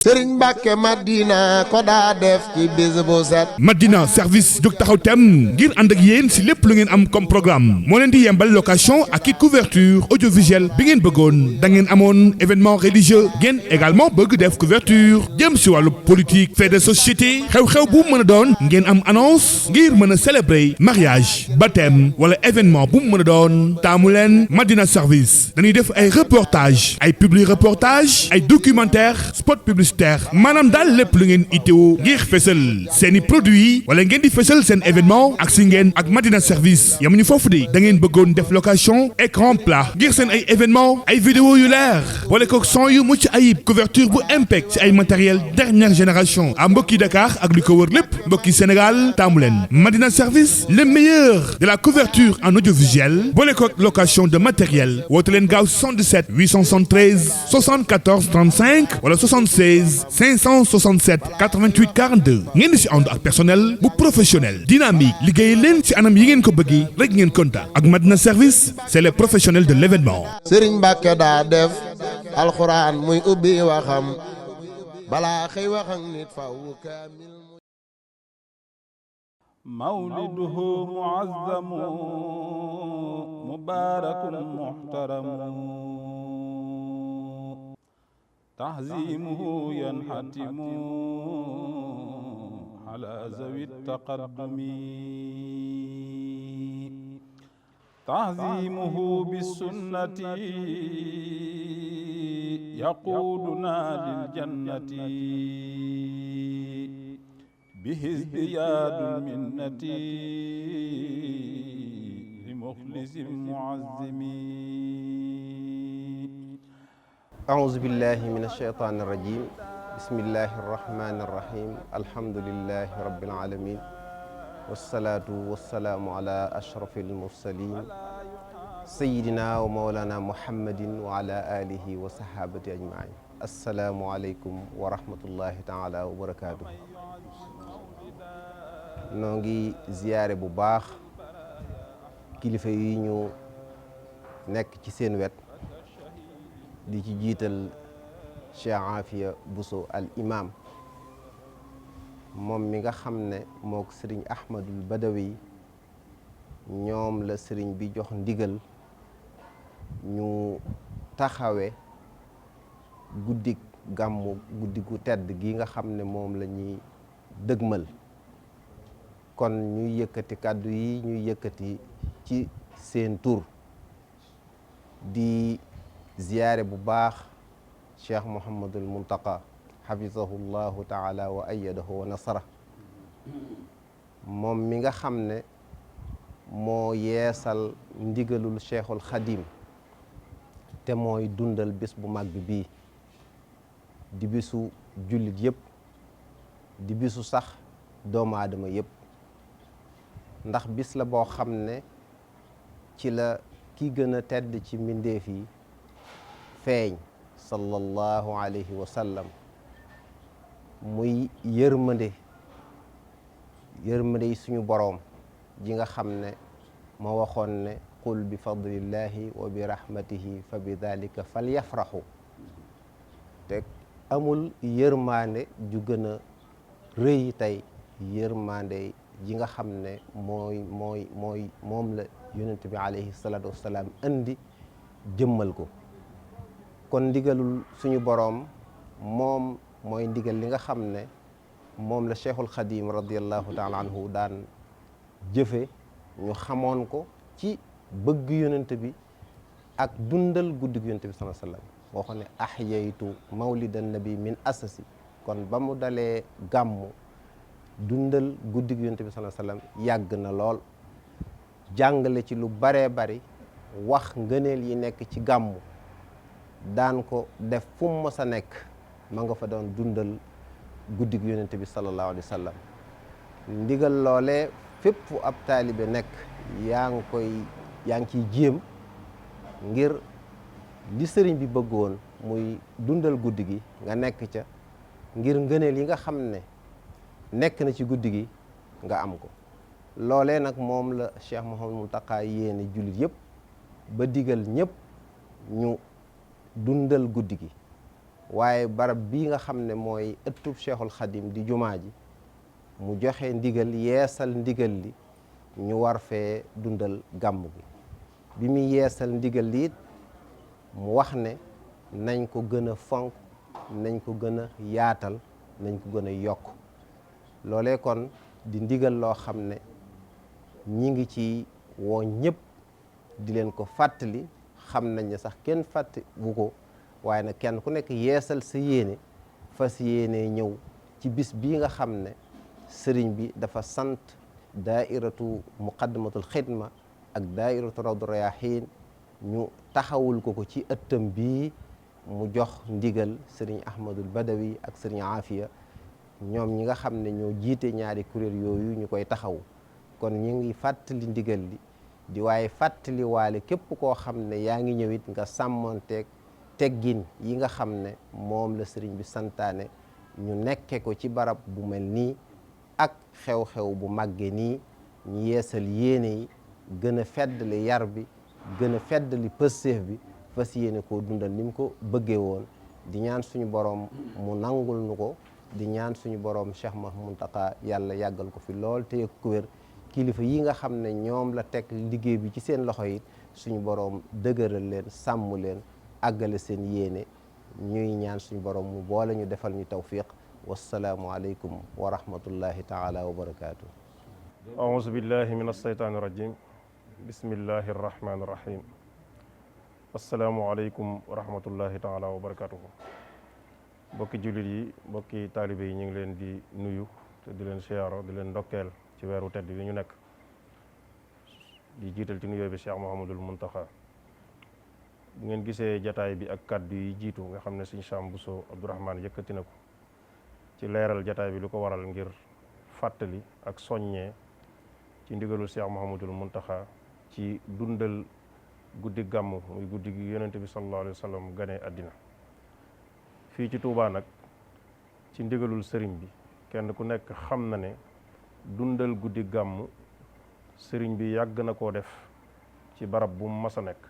Sëriñ Mbàkke Madina ko daa def ci bis bu set. Madina service jóg taxaw tem ngir ànd ak yéen si lépp lu ngeen am comme programme moo leen di yembal location ak i couverture audiovisuelle bi ngeen bëggoon da ngeen amoon événement religieux ngeen également bëgg def couverture jëm si wàllu politique fait de société xew-xew bu mën a doon ngeen am annonce ngir mën a célébrer mariage baptême wala événement bu mën a doon taamu leen Madina service dañuy def ay reportage ay publi reportage ay documentaire spot publicitaire maanaam daal lépp lu ngeen itteewu ngir fësal seeni produit wala ngeen di fësal seen événement ak si ngeen ak Madina service yamuñu foofu de da ngeen bëggoon def location écran plat ngir seen ay événement ay vidéo yu leer wala ko son yu mucc ayib couverture bu impec ci ay matériel dernière génération à mbokki Dakar ak li ko wër lépp mbokki Sénégal taamu leen Madina service le meilleur de la couverture en audiovisuel boole ko location de matériel woote leen gaaw 77 873 74 35 wala 76 567 88 42 ngeen di si ànd ak personnel bu professionnel dynamique liggéey leen ci anam yi ngeen ko bëggee rek ngeen kontaan ak Madina service c'est les professionnels de l'événement. Sëriñ Mbàkke daa def alxuraan muy ubbi waxam balaa xëy wax ak nit faw kaamil mawliduhu muazzamu mubarakun muhtaramu tahzimuhu yanhatimu ala zawi taqaddumi tahzimuhu bisunnati yaquduna lil jannati bihizbiyadul minnati li mukhlisin muazzimi أعوذ بالله من الشيطان الرجيم بسم الله الرحمن الرحيم الحمد لله رب العالمين والصلاة والسلام على أشرف المرسلين سيدنا ومولانا محمد وعلى آله وصحابة أجمعين السلام عليكم ورحمة الله تعالى وبركاته نونغي زيارة bu baax kilifa yi ñu nekk ci seen wet di ci jiital Cheikh Afia Bousso al imam moom mi nga xam ne mook sëriñ Ahmadul Badawi ñoom la sëriñ bi jox ndigal ñu taxawe guddik gàmmu guddi gu tedd gi nga xam ne moom la ñuy dëgmal kon ñuy yëkkati kàddu yi ñuy yëkkati ci seen tur di ziyaare bu baax cheikh Mouhamadul Muntaqa xafizahu llahu taala wa ayadahu wa nasara moom mi nga xam ne moo yeesal ndigalul cheikhul xadim te mooy dundal bés bu màgg bii di bisu jullit yëpp di bisu sax doomu aadama yëpp ndax bis la boo xam ne ci la ki gën a tedd ci mbindeef yi feeñ sallallahu alayhi wa sallam muy yërmande yi suñu boroom ji nga xam ne moo waxoon ne qul bi fadlillahi wa bi rahmatihi fa bi dalika falyafrahu te amul yërmande ju gën a rëy tey yërmande ji nga xam ne moom la yonent bi alayhi salaatu wassalaam indi jëmmal ko kon ndigalul suñu boroom moom mooy ndigal li nga xam ne moom la cheikhul xadim radiallahu taala anhu daan jëfe ñu xamoon ko ci bëgg yonent bi ak dundal guddig yonent bi sallallahu alayhi wasallam boo xam ne ahyaytu mawlidan nabi min asasi kon ba mu dalee gàmmu dundal guddig yonent bi sallallahu alayhi wasallam yàgg na lool jàngale ci lu baree bari wax ngëneel yi nekk ci gàmmu daan ko def fu mu mës a nekk ma nga fa doon dundal guddig yonent bi sallallahu alayhi wa sallam ndigal loolee fépp fu ab taalibe nekk yaa ngi ciy jéem ngir li sëriñ bi bëggoon muy dundal guddi gi nga nekk ca ngir ngëneel yi nga xam ne nekk na ci guddi gi nga am ko loolee nag moom la Cheikh Mouhamadou Mountakha yéene jullit yëpp ba digal ñëpp ñu dundal guddi gi waaye barab bii nga xam ne mooy ëttub Cheikhul Khadim di jumaa ji mu joxe ndigal yeesal ndigal li ñu war fee dundal gàmm gi bi muy yeesal ndigal li it mu wax ne nañ ko gën a fonk nañ ko gën a yaatal nañ ko gën a yokk loolee kon di ndigal loo xam ne ñi ngi ci woo ñëpp di leen ko fàttali xam nañ ne sax kenn fàtte bu ko waaye nag kenn ku nekk yeesal sa yéene fas yéene ñëw ci bis bii nga xam ne sëriñ bi dafa sant daairatu muqaddamatul xidma ak daairatu rawdu rayahin ñu taxawul ko ci ëttam bii mu jox ndigal sëriñ ahmadul badawi ak sëriñ aafiya ñoom ñi nga xam ne ñoo jiite ñaari kuréel yooyu ñu koy taxawu kon ñu ngi fàttali ndigal li di waaye fàttali waale képp koo xam ne yaa ngi ñëwit nga sàmmonteeg teggin yi nga xam ne moom la sëriñ bi santaane ñu nekke ko ci barab bu mel nii ak xew-xew bu màgge nii ñu yeesal yéene yi gën a feddali yar bi gën a feddali pësseef bi fas yéene koo dundal ni mu ko bëggee woon di ñaan suñu borom mu nangul nu ko di ñaan suñu borom Cheikh Mouhamadou Mountakha yàlla yàggal ko fi lool te yëg ko wér kilifa yi nga xam ne ñoom la teg liggéey bi ci seen loxo yi suñu borom dëgëral leen sàmm leen àggale seen yéene ñuy ñaan suñu borom mu boole ñu defal ñu tawfiq wassalaamu aleykum wa rahmatullahi taala wa barakaatu. aouzu billahi min alsheytaani irajim bismillahi arrahmani irrahim assalaamu aleykum wa rahmatullahi taala wa barakatuhu mbokki jullit yi mbokki taalibe yi ñu ngi leen di nuyu te di leen siyaaro di leen ndokkeel ci weeru tedd bi ñu nekk di jiital ci nuyoo bi Cheikh Mouhamadul Mountakha bu ngeen gisee jataay bi ak kàddu yi jiitu nga xam ne Sëriñ Sam Bousso Abdourahmane yëkkati na ko ci leeral jataay bi lu ko waral ngir fàttali ak soññee ci ndigalul Cheikh Mouhamadul Mountakha ci dundal guddi gàmm muy guddi gi yonente bi sallallahu alayhi wa sallam gane àddina fii ci Touba nag ci ndigalul sëriñ bi kenn ku nekk xam na ne dundal guddi gàmm sëriñ bi yàgg na koo def ci barab bu mu mas a nekk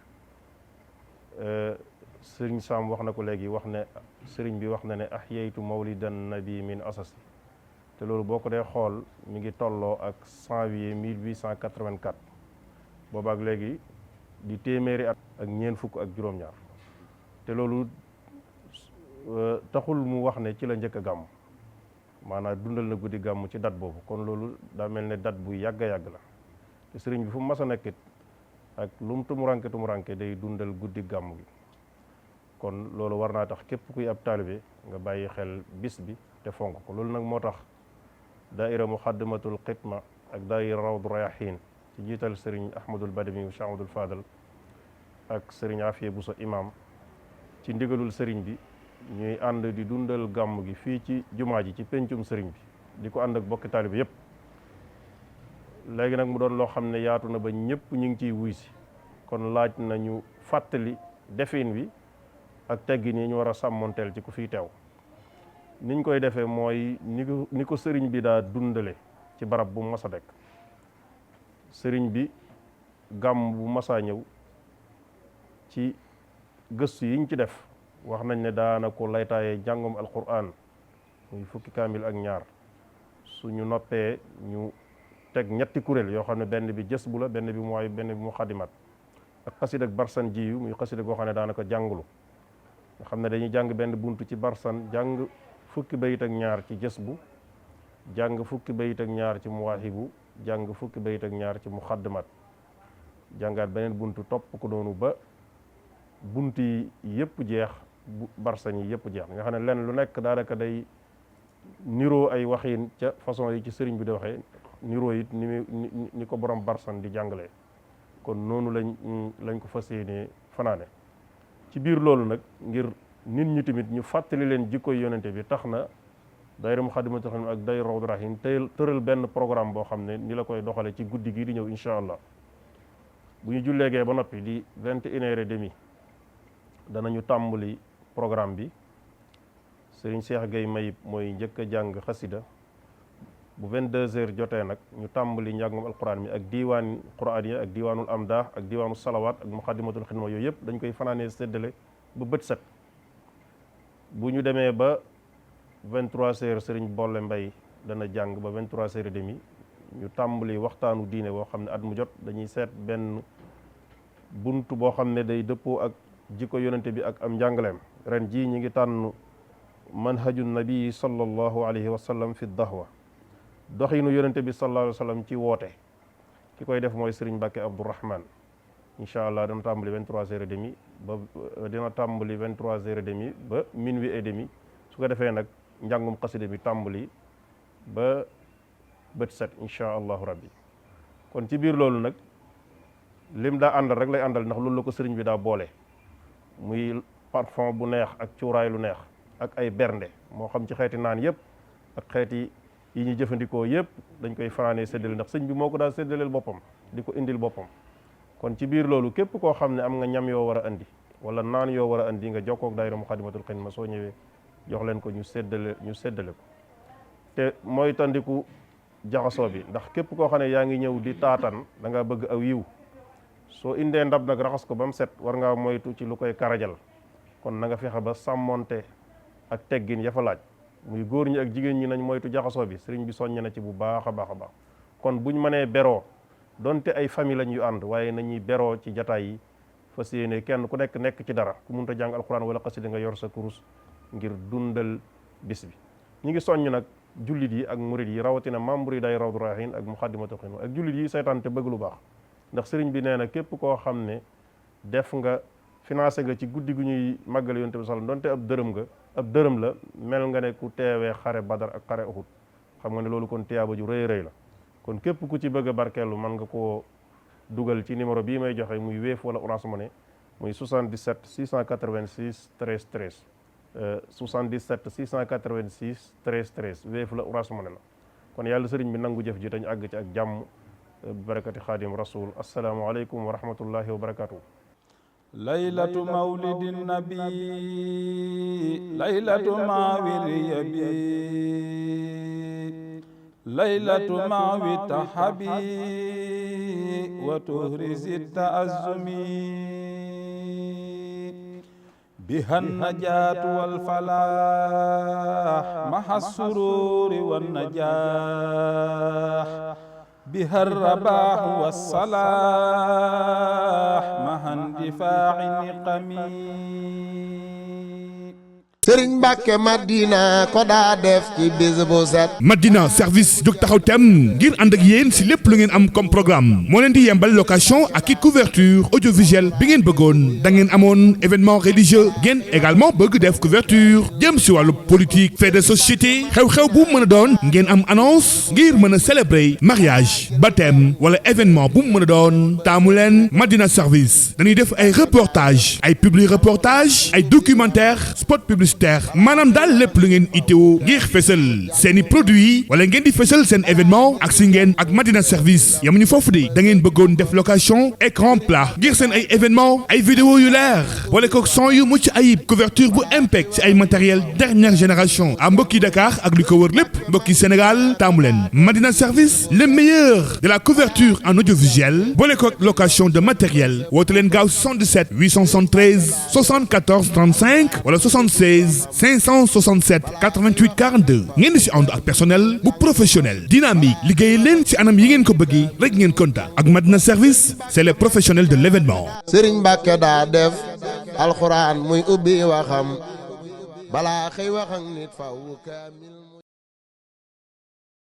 sëriñ Sam wax na ko léegi wax ne sëriñ bi wax na ne ahyaytu mawlidan nabi min asasi te loolu boo ko dee xool mi ngi tolloo ak janvier 1884 boobaak léegi di téeméeri at ak ñeent fukk ak juróom-ñaar te loolu taxul mu wax ne ci la njëkk a gàmm maanaam dundal na guddi gàmm ci date boobu kon loolu daa mel ne date bu yàgg a yàgg la te sëriñ bi fu mu mas a nekkit ak lu mu tumuranke day dundal guddi gàmm gi kon loolu war naa tax képp kuy ab taalibe nga bàyyi xel bis bi te fonk ko loolu nag moo tax daaira muxaddamatul xidma ak daaira rawdu rayahin ci jiital sëriñ ahmadul badami Cheikh Ahmadul Fadal ak sëriñ Afiya Bousso imam ci ndigalul sëriñ bi ñuy ànd di dundal gàmm gi fii ci jumaa ji ci pencum sëriñ bi di ko ànd ak bokki taalibe yépp léegi nag mu doon loo xam ne yaatu na ba ñëpp ñu ngi ciy wuy si kon laaj nañu fàttali defin wi ak teggin yi ñu war a sàmmonteel ci ku fiy teew niñ koy defee mooy ni ko sëriñ bi daa dundale ci barab bu mas a dekk sëriñ bi gàmm bu masaa ñëw ci gëstu yiñ ci def wax nañ ne daana ko laytaaye jàngum alquran muy fukki kaamil ak ñaar suñu noppee ñu teg ñetti kuréel yoo xam ne benn bi jës bu la benn bi mooy benn bi mu xadimat ak xasid ak barsan jiyu muy xasid goo xam ne daana ko jàngulu nga xam ne dañuy jàng benn buntu ci barsan jàng fukki bayit ak ñaar ci jës bu jàng fukki bayit ak ñaar ci muwaahibu jàng fukki bayit ak ñaar ci mu xaddimat jàngaat beneen buntu topp ko noonu ba bunt yi yëpp jeex barsan yi yëpp jeex nga xam ne lenn lu nekk daanaka day niroo ay waxiin ca façon yi ci sëriñ bi di waxee niroo it ni ko borom barsan di jàngalee kon noonu lañ ko fas yéenee fanaane ci biir loolu nag ngir nit ñi tamit ñu fàttali leen jikkoy yonente bi tax na daayira Muxaddamatul Xidma ak daayira Rawdu Rayahin tëral benn programme boo xam ne ni la koy doxale ci guddi gii di ñëw incha allah bu ñu julleegee ba noppi di 21h30 danañu tàmbali programme bi sëriñ Cheikh Gueye Mayib mooy njëkk a jàng xasida bu 22h jotee nag ñu tàmbali njàngum alquran mi ak diiwaan quran yi ak diiwaanul amdah ak diiwaanul salawaat ak Muxaddamatul Xidma yooyu yëpp dañ koy fanaanee séddale ba bët set bu ñu demee ba 23h sëriñ Bolle Mbay dana jàng ba 23h30 ñu tàmbali waxtaanu diine boo xam ne at mu jot dañuy seet benn bunt boo xam ne day dëppoo ak jikko yonente bi ak am njàngaleem. ren jii ñi ngi tànn manhaju nabii sallallahu alayhi wa sallam fi dahwa, doxinu yonente bi sallallahu alayhi wa sallam ci woote. ki koy def mooy sëriñ Mbàkke Abdourahman. incha allah dana tàmbali 23h30 ba dina tàmbali 23h30 ba minuit et demi su ko defee nag njàngum xasida bi tàmbali ba bët set incha allahu rabbi. kon ci biir loolu nag lim daa àndal rek lay àndal ndax loolu la ko sëriñ bi daa boole muy parfum bu neex ak cuuraay lu neex ak ay bernde moo xam ci xeeti naan yëpp ak xeeti yi ñuy jëfandikoo yëpp dañ koy fanaanee séddale ndax sëñ bi moo ko daa séddaleel boppam di ko indil boppam. kon ci biir loolu képp koo xam ne am nga ñam yoo war a andi wala naan yoo war a andi nga jokkoo ak daayira Muxaddamatul Xidma soo ñëwee jox leen ko ñu séddale ko te mooy tandiku jaxasoo bi ndax képp koo xam ne yaa ngi ñëw di taatan da nga bëgg aw yiw soo indee ndab nag raxas ko ba mu set war ngaa moytu ci lu koy karajal kon na nga fexe ba sàmmonte ak teggin ya fa laaj muy góor ñi ak jigéen ñi nañ moytu jaxasoo bi sëriñ bi soññ na ci bu baax a baax a baax. kon buñ mënee beroo donte ay famille lañ yu ànd waaye nañuy beroo ci jataay yi fas yéene kenn ku nekk ci dara ku munta jàng alxuraan wala xasida nga yor sa kurus ngir dundal bis bi. ñi ngi soññ nag jullit yi ak murid yi rawatina membre yi day Rawdu Rayaahiin ak Muxaddamatul Xidma ak jullit yi saytaan te bëgg lu baax ndax sëriñ bi nee na képp koo xam ne def nga financé nga ci guddi gu ñuy màggale Yonent bi sallallahu alayhi wasallam donte ab dërëm la mel nga ne ku teewee xare Badar ak xare Uhud xam nga ne loolu kon tiyaaba ju rëy rëy la. kon képp ku ci bëgg a barkeelu mën nga koo dugal ci numéro bii may joxe muy Wave wala Orange Money muy 77 686 13 13 77 686 13 13 Wave la Orange Money la. kon yàlla sëriñ bi nangu jëf ji dañu àgg ci ak jàmm barakati xaadim rasul asalaamualeykum wa rahmatullahi wa barakatuh. laylatu mawlidin nabi laylatu mawlidi bi laylatu mawi tahabi wa tuhrizi ta'azzumi biha najatu wal falah maha sururi wan najah biha rabah was salah maha indifa'i niqami. Sëriñ Mbàkke Madina ko daa def ci bis bu set. Madina service jóg taxaw tem ngir ànd ak yéen si lépp lu ngeen am comme programme moo leen di yembal location ak i couverture audiovisuelle bi ngeen bëggoon da ngeen amoon événement religieux ngeen également bëgg def couverture jëm si wàllu politique fait de société xew-xew bu mën a doon ngeen am annonce ngir mën a célébrer mariage baptême wala événement bu mën a doon taamu leen Madina service dañuy def ay reportage ay publi reportage ay documentaire spot publicitaire maanaam daal lépp lu ngeen itteewu ngir fësal seeni produit wala ngeen di fësal seen événement ak si ngeen ak Madina service yamuñu foofu de da ngeen bëggoon def location écran plat ngir seen ay événement ay vidéo yu leer boole ko son yu mucc ayib couverture bu impec ci ay matériel dernière génération à mbokki Dakar ak li ko wër lépp mbokki Sénégal taamu leen Madina service le meilleur de la couverture en audiovisuel boole ko location de matériel woote leen gaaw 77 873 74 35 wala 76 567 88 42 ngeen di si ànd ak personnel bu professionnel dynamique liggéey leen ci anam yi ngeen ko bëggee rek ngeen kontaan ak Madina service c'est les professionnels de l'événement. Sëriñ Mbàkke daa def alxuraan muy ubbi waxam balaa xëy wax ak nit faw kaamil